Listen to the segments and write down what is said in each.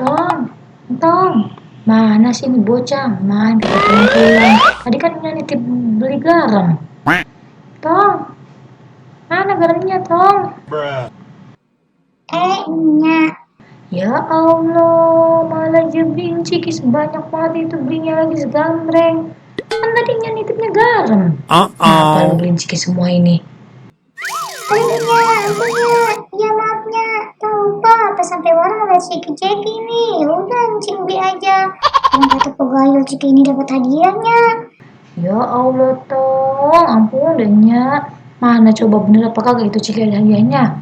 Tong, Tong, mana sih ini bocah? Main kagak pulang-pulang. Tadi kan nitip beli garam. Tong, mana garamnya, Tong? Nyak. Ya Allah, malah dia beliin ciki sebanyak banget itu, belinya lagi segambreng. Kan tadinya nitipnya garam. Kenapa lu beliin ciki semua ini? Ampun, ya maafnya, tahu lupa pas sampai warung ada ceki-ceki nih. Udah encing beli aja. Yang kata pegayul ceki ini dapat hadiahnya. Ya Allah, Tong, ampun deh, Nyak. Mana coba bener apa kagak itu ciki ada hadiahnya?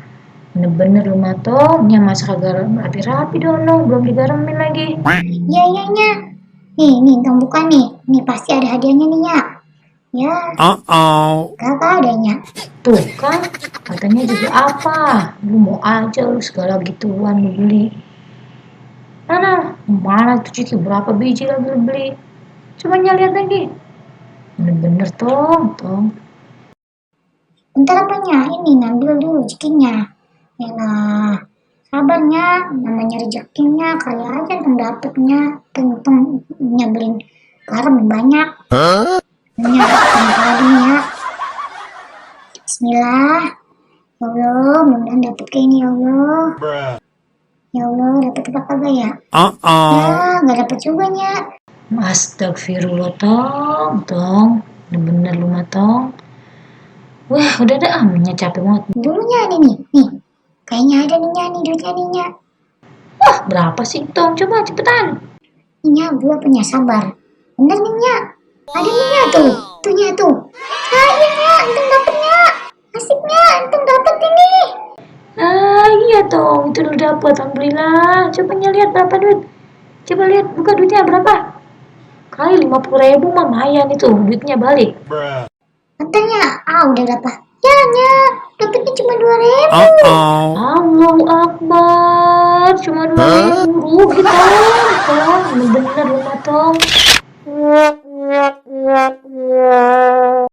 Bener-bener lu mah, Tong, Nyak masak kagak rapi-rapi dong, belum digaramin lagi. Iya, Nyak. Nih, Tong buka nih. Nih pasti ada hadiahnya nih, Nyak. Ya, kagak ada, Nyak. Tuh kan, katanya juga apa? Lu mau aja lu segala gituan lu beli. Mana tuh ciki berapa biji lagi lu beli? Coba Nyak lihat lagi. Bener-bener, Tong. Bentar apanya? Ini ngambil dulu cekinya. Nah, sabarnya, namanya rezekinya kali aja Tong dapetnya. Tong nyebelin garam banyak. Nyak, tadi ya. Bismillah. Ya Allah, mudah-mudahan dapet kayak ini ya Allah. Ya Allah, dapet apa kagak ya? Ya, nggak dapet juga, Nyak. Astagfirullah, Tong. Bener-bener lu mah, Tong. Wah, udah dah, Nyak capek banget. Dulunya ada nih. Kayaknya ada nih, Nyak, nih duitnya nih, Nyak. Wah, berapa sih, Tong? Coba cepetan. Nih, Nyak, gua punya sabar. Bener nih, Nyak. Ada nih, Nyak, tuh. Tuh, Nyak, tuh. Ah, iya, Nyak. Antum dapet, Nyak. Asik, Nyak. Antum dapet ini. Iya, Tong. Itu lu dapet, alhamdulillah. Coba Nyak lihat berapa duit. Coba lihat, buka duitnya berapa. Kali 50.000 mah lumayan itu, duitnya balik. Katanya, udah berapa? Ya, Nyak. Dapetnya cuma 2.000. Allahu Akbar. Cuma 2.000 rugi, Tong. Bener-bener lu mah, Tong.